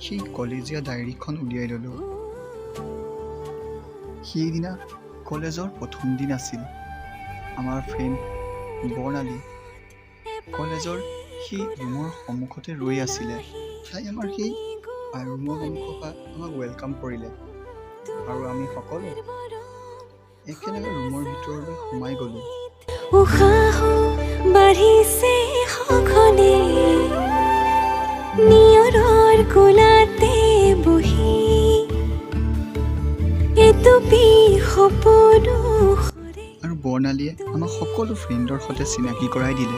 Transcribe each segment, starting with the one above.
সেই কলেজীয়া ডায়েৰীখন উলিয়াই ল'লোঁ। সেইদিনা কলেজৰ প্ৰথম দিন আছিল। আমাৰ ফ্ৰেণ্ড বৰ্ণালী কলেজৰ সেই ৰুমৰ সন্মুখতে ৰৈ আছিলে। তাই আমাৰ সেই ৰুমৰ সন্মুখৰ পৰা আমাক welcome কৰিলে আৰু আমি সকলো একেলগে ৰুমৰ ভিতৰলৈ সোমাই গ'লোঁ। উশাহো বাঢ়িছে সঘনে, নিয়ৰৰ কোলাতে বহি এটুপি সপোনো সৰে। আৰু বৰ্ণালীয়ে আমাক সকলো ফ্ৰেণ্ডৰ সৈতে চিনাকি কৰাই দিলে।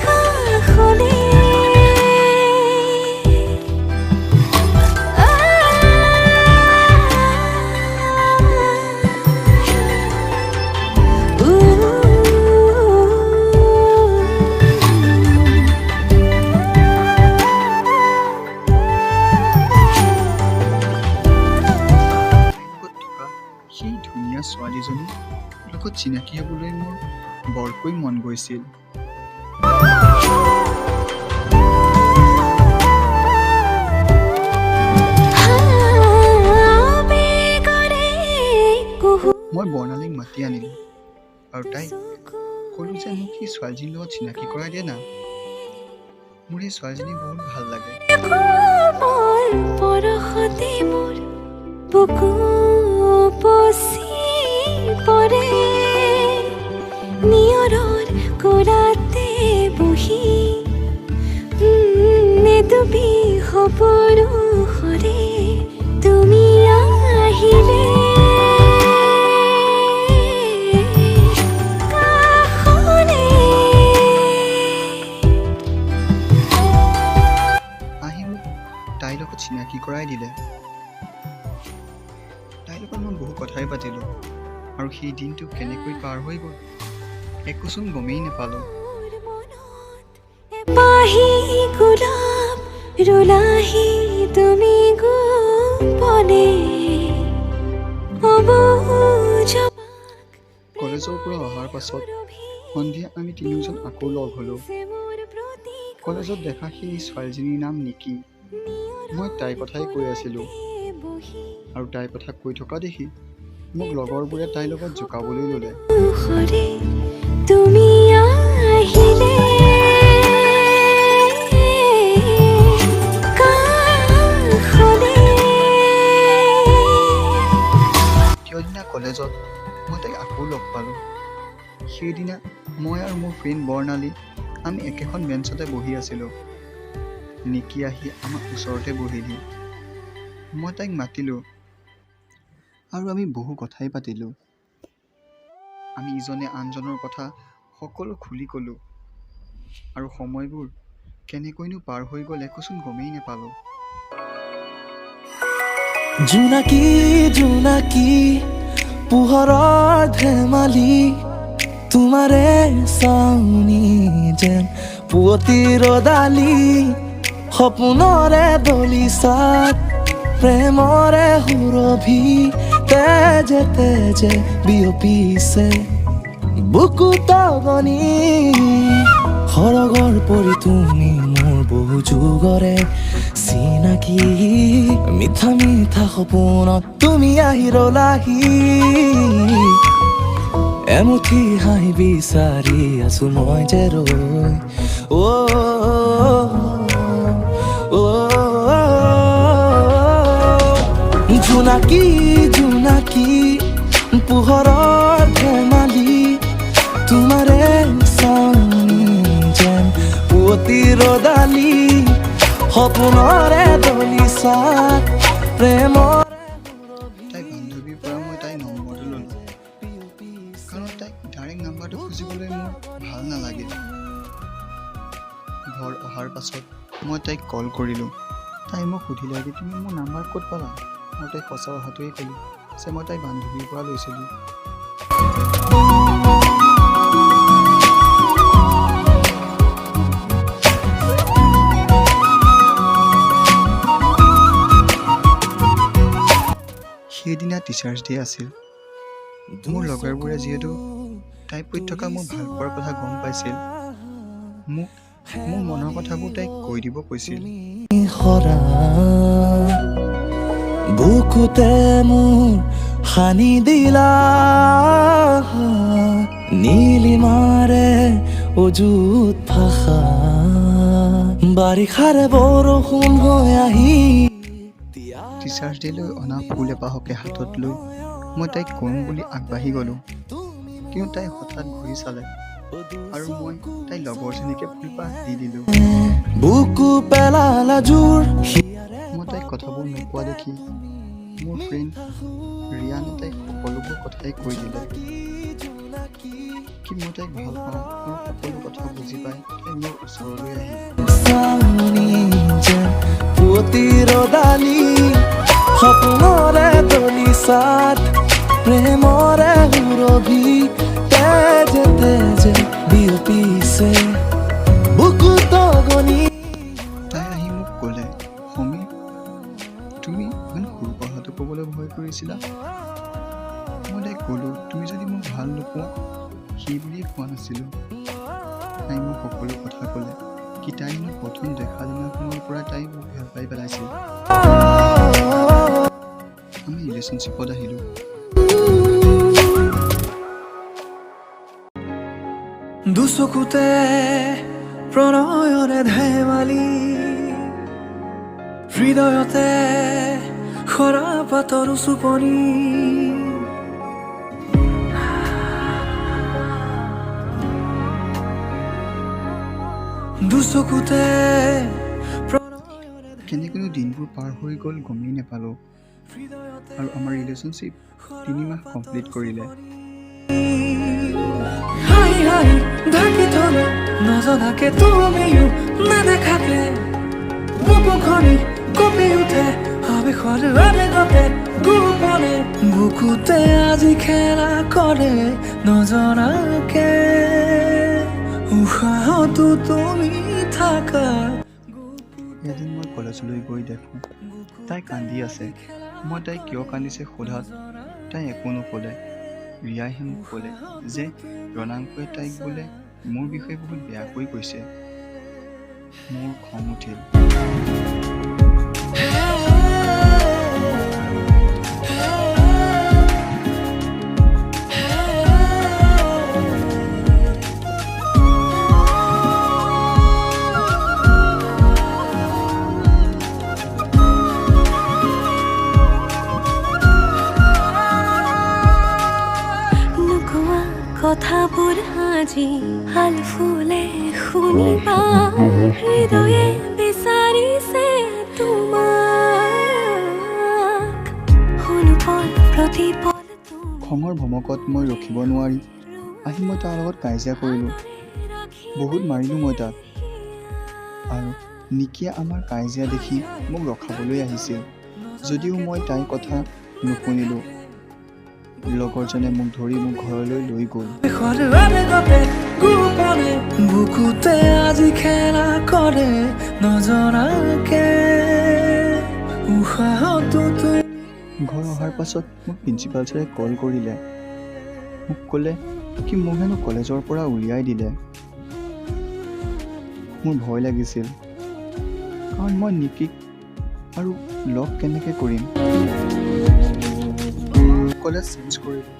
কাষলে। তাইৰ লগত থকা সেই ধুনীয়া ছোৱালীজনীৰ লগত চিনাকি হ'বলৈ মোৰ বৰকৈ মন গৈছিল। আবেগৰে কুহু। মই বৰ্ণালীক মাতি আনিলোঁ আৰু তাইক ক'লোঁ যে মোক সেই ছোৱালীজনীৰ লগত চিনাকি কৰাই দে না, মোৰ সেই ছোৱালীজনী বহুত ভাল লাগে। কোমল পৰশতে মোৰ বুকু উপচি পৰে, নিয়ৰৰ কোলাতে বহি এডুবি সপোনো সৰে তুমি আহিলে কাষলে। আহি মোক তাইৰ লগত চিনাকি কৰাই দিলে। তাইৰ লগত মই বহু কথাই পাতিলোঁ আৰু সেই দিনটো কেনেকৈ পাৰ হৈ গ'ল একোচোন গমেই নাপালোঁ। মোৰ মনত এপাহি গোলাপ ৰুলাহি তুমি গোপনে অবুজ। কলেজৰ পৰা অহাৰ পাছত সন্ধিয়া আমি তিনিওজন আকৌ লগ হ'লোঁ। কলেজত দেখা সেই ছোৱালীজনীৰ নাম নিকি। মই তাইৰ কথাই কৈ আছিলোঁ আৰু তাইৰ কথা কৈ থকা দেখি মোক লগৰবোৰে তাইৰ লগত জোকাবলৈ ল'লে। সৰে তুমি আহিলে কাষলে। দ্বিতীয় দিনা কলেজত মই তাইক আকৌ লগ পালোঁ। সেইদিনা মই আৰু মোৰ ফ্ৰেণ্ড বৰ্ণালী আমি একেখন বেঞ্চতে বহি আছিলোঁ। নিকি আহি আমাৰ ওচৰতে বহিলহি। মই তাইক মাতিলোঁ আৰু আমি বহু কথাই পাতিলোঁ। আমি ইজনে আনজনৰ কথা সকলো খুলি ক'লোঁ আৰু সময়বোৰ কেনেকৈনো পাৰ হৈ গ'ল একোচোন গমেই নাপালোঁ। জোনাকী জোনাকী পোহৰৰ ধেমালি, তোমাৰে চাউনি যেন পুৱতি ৰ'দালি, সপোনৰে দলিচাত প্ৰেমৰে সুৰভি তেজে তেজে বিয়পিছে বুকুত অগনি। সৰগৰ পৰি তুমি মোৰ বহু যুগৰে চিনাকি, মিঠা মিঠা সপোনত তুমি আহি ৰলাহি, এমুঠি হাঁহি বিচাৰি আছো মই যে ৰৈ। অ অ, জোনাকী জোনাকী পোহৰৰ ধেমালি, তোমাৰে চাউনি যেন পুৱতি ৰ'দালি, সপোনৰে দলিচাত প্ৰেমৰে তাইৰ বান্ধৱীৰ পৰা মই তাইৰ নম্বৰটো ল'লোঁ, কাৰণ তাইক ডাইৰেক্ট নাম্বাৰটো খুজিবলৈ মোৰ ভাল নালাগিল। ঘৰ অহাৰ পাছত মই তাইক কল কৰিলোঁ। তাই মোক সুধিলে যে তুমি মোৰ নাম্বাৰ ক'ত পালা? মই তাইক সঁচা কথাটোৱেই ক'লোঁ যে মই তাইৰ বান্ধৱীৰ পৰা লৈছিলোঁ। সেইদিনা টিচাৰ্ছ ডে আছিল। মোৰ লগৰবোৰে যিহেতু তাইৰ প্ৰতি থকা মোৰ ভালপোৱাৰ কথা গম পাইছিল, মোক মোৰ মনৰ কথাবোৰ তাইক কৈ দিব কৈছিল। সৰা বুকুতে মোৰ সানি দিলা নীলিমাৰে অযুত ভাষা, বাৰিষাৰে বৰষুণ হৈ আহি টিচাৰ্ছ ডে'লৈ অনা ফুল এপাহকে হাতত লৈ মই তাইক ক'ম বুলি আগবাঢ়ি গ'লোঁ, কিন্তু তাই হঠাৎ ঘূৰি চালে আৰু মই তাইৰ লগৰজনীকে ফুলপাহ দি দিলোঁ। বুকু পেলালা জোৰ। মই তাইক কথাবোৰ নোকোৱা দেখি মোৰ ফ্ৰেণ্ড ৰিয়ানে তাইক সকলোবোৰ কথাই কৈ দিলে কি মই তাইক ভাল পাওঁ, আৰু সকলো কথা বুজি পাই তাই মোৰ ওচৰলৈ আহিল। চাউনি যেন পুৱতি ৰ'দালি, সপোনৰে দলিচাত প্ৰেমৰে সুৰভি তেজে তেজে বিয়পিছে বুকুত অগনি। তাই আহি মোক ক'লে, "সমীৰ, তুমি ইমান সৰু কথাটো ক'বলৈ ভয় কৰিছিলা?" মই তাইক ক'লোঁ, "তুমি যদি মোক ভাল নোপোৱা, সেই বুলিয়ে কোৱা নাছিলোঁ।" তাই মোক সকলো কথা ক'লে কি তাই মোক প্ৰথম দেখা দিনাখনৰ পৰা তাই মোক ভাল পাই পেলাইছিল। আমি ৰিলেশ্যনশ্বিপত আহিলোঁ। দুচকুতে প্ৰণয়ৰে ধেমালি, হৃদয়তে সৰা পাতৰ চুপনি। দুচকুতে প্ৰণয়ৰে কেনেকৈনো দিনবোৰ পাৰ হৈ গ'ল গমেই নাপালোঁ আৰু আমাৰ ৰিলেশ্যনশ্বিপ 3 মাহ কমপ্লিট কৰিলে। হাঁহি হাঁহি ঢাকি থলো নজনাকে, তুমিও নেদেখাকে। বুকুখনি কঁপি উঠে আৱেশৰ আৱেগতে, গোপনে বুকুতে আজি খেলা কৰে নজনাকে। উশাহতো তুমি থাকা। এদিন মই কলেজলৈ গৈ দেখোঁ তাই কান্দি আছে। মই তাই কিয় কান্দিছে সোধাত তাই একো নক'লে। ৰিয়াইহে মোক ক'লে যে ৰণাংকুৱে তাইক বোলে মোৰ বিষয়ে বহুত বেয়াকৈ কৈছে। মোৰ খং উঠিল। নোকোৱা কথাবোৰ আজি আলফুলে শুনিবা, হৃদয়ে বিচাৰিছে তোমাক, শুনো প্ৰতিপল তুমি খঙৰ ভমকত মই ৰখিব নোৱাৰি আহি মই তাৰ লগত কাজিয়া কৰিলোঁ। বহুত মাৰিলোঁ মই তাক আৰু নিকিয়ে আমাৰ কাজিয়া দেখি মোক ৰখাবলৈ আহিছিল যদিও মই তাইৰ কথা নুশুনিলোঁ। লগৰজনে মোক ধৰি মোক ঘৰলৈ লৈ গ'ল। আৱেশৰ আৱেগতে গোপনে বুকুতে আজি খেলা কৰে নজনাকে। উশাহতো তুমি ঘৰ অহাৰ পাছত মোক প্ৰিন্সিপাল ছাৰে কল কৰিলে। মোক ক'লে কি মোক হেনো কলেজৰ পৰা উলিয়াই দিলে। মোৰ ভয় লাগিছিল, কাৰণ মই নিকিক আৰু লগ কেনেকৈ কৰিম? কলেজ চেঞ্জ কৰিলোঁ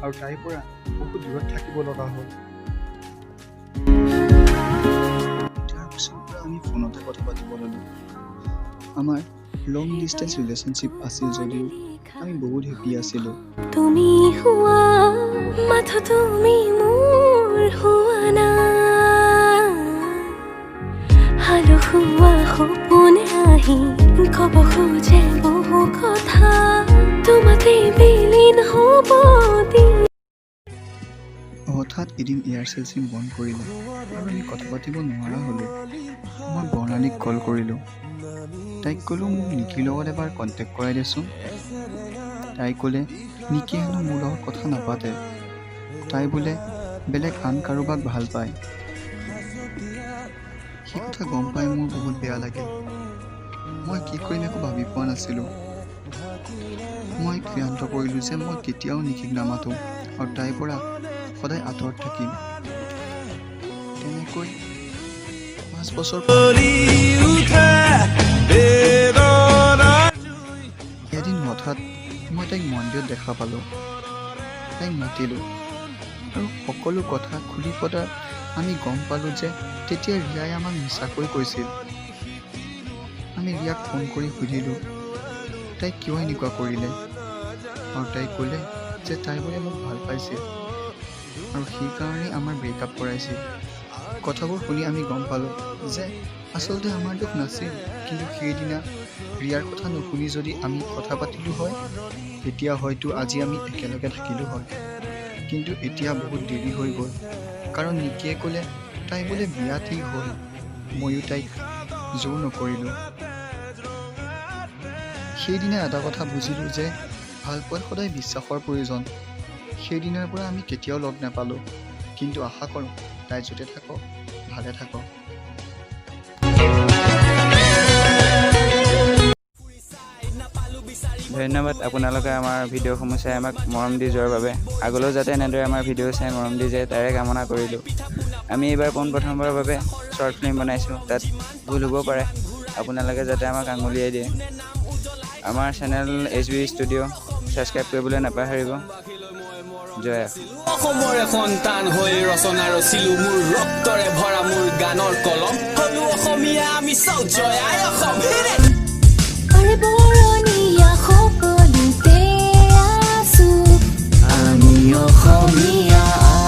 আৰু তাইৰ পৰা বহুত দূৰত থাকিব লগা হ'ল। তাৰপিছৰ পৰা আমি ফোনতে কথা পাতিব ল'লোঁ। আমাৰ লং ডিষ্টেঞ্চ ৰিলেশ্যনশ্বিপ আছিল যদিও আমি বহুত হেপী আছিলোঁ। তুমি হোৱা, মাথো তুমি মোৰ হোৱা না। আলসুৱা সপোনে আহি ক'ব খোজে বহু কথা, তোমাতে বিলীন হ'ব দিন। হঠাৎ এদিন এয়াৰচেল চিম বন্ধ কৰিলে আৰু আমি কথা পাতিব নোৱাৰা হ'লোঁ। মই বৰ্ণালীক কল কৰিলোঁ। তাইক ক'লোঁ, "মোক নিকিৰ লগত এবাৰ কণ্টেক্ট কৰাই দেচোন।" তাই ক'লে নিকিয়ে হেনো মোৰ লগত কথা নাপাতে, তাই বোলে বেলেগ আন কাৰোবাক ভাল পায়। সেই কথা গম পাই মোৰ বহুত বেয়া লাগিল। মই কি কৰিম একো ভাবি পোৱা নাছিলোঁ। মই থিৰাং কৰিলোঁ যে মই কেতিয়াও নিকিক নামাতোঁ আৰু তাইৰ পৰা সদায় আঁতৰত থাকিম। তেনেকৈ 5 বছৰ। এদিন হঠাৎ মই তাইক মন্দিৰত দেখা পালোঁ। তাইক মাতিলোঁ আৰু সকলো কথা খুলি পতাত আমি গম পালোঁ যে তেতিয়া ৰিয়াই আমাক মিছাকৈ কৈছিল। আমি ৰিয়াক ফোন কৰি সুধিলোঁ, তাই কিয় এনেকুৱা কৰিলে আৰু তাই ক'লে যে তাই বোলে মোক ভাল পাইছিল আৰু সেইকাৰণেই আমাৰ ব্ৰেকআপ কৰাইছিল। কথাবোৰ শুনি আমি গম পালোঁ যে আচলতে আমাৰ দোষ নাছিল, কিন্তু সেইদিনা ৰিয়াৰ কথা নুশুনি যদি আমি কথা পাতিলোঁ হয়, তেতিয়া হয়তো আজি আমি একেলগে থাকিলোঁ হয়। কিন্তু এতিয়া বহুত দেৰি হৈ গ'ল, কাৰণ নিকিয়ে ক'লে তাই বোলে বিয়া ঠিক হ'ল। ময়ো তাইক জোৰ নকৰিলোঁ। সেইদিনা এটা কথা বুজিলোঁ যে ভালপোৱাত সদায় বিশ্বাসৰ প্ৰয়োজন। সেইদিনাৰ পৰা আমি কেতিয়াও লগ নাপালোঁ, কিন্তু আশা কৰোঁ তাই য'তে থাকক ভালে থাকক। ধন্যবাদ, আপোনালোকে আমাৰ ভিডিঅ'সমূহ চাই আমাক মৰম দি যোৱাৰ বাবে। আগলৈও যাতে এনেদৰে আমাৰ ভিডিঅ' চাই মৰম দি যায়, তাৰে কামনা কৰিলোঁ। আমি এইবাৰ পোনপ্ৰথমবাৰৰ বাবে শ্বৰ্ট ফিল্ম বনাইছোঁ। তাত ভুল হ'ব পাৰে, আপোনালোকে যাতে আমাক আঙুলিয়াই দিয়ে। আমাৰ channel H B studio' subscribe কৰিবলৈ নাপাহৰিব। জয় অসম। অসমৰে সন্তান হৈ ৰচনা ৰচিলো, মোৰ ৰক্তৰে ভৰা মোৰ গানৰ কলম। হলো অসমীয়া আমি, চাওঁ জয় আই অসম। আৰে বৰ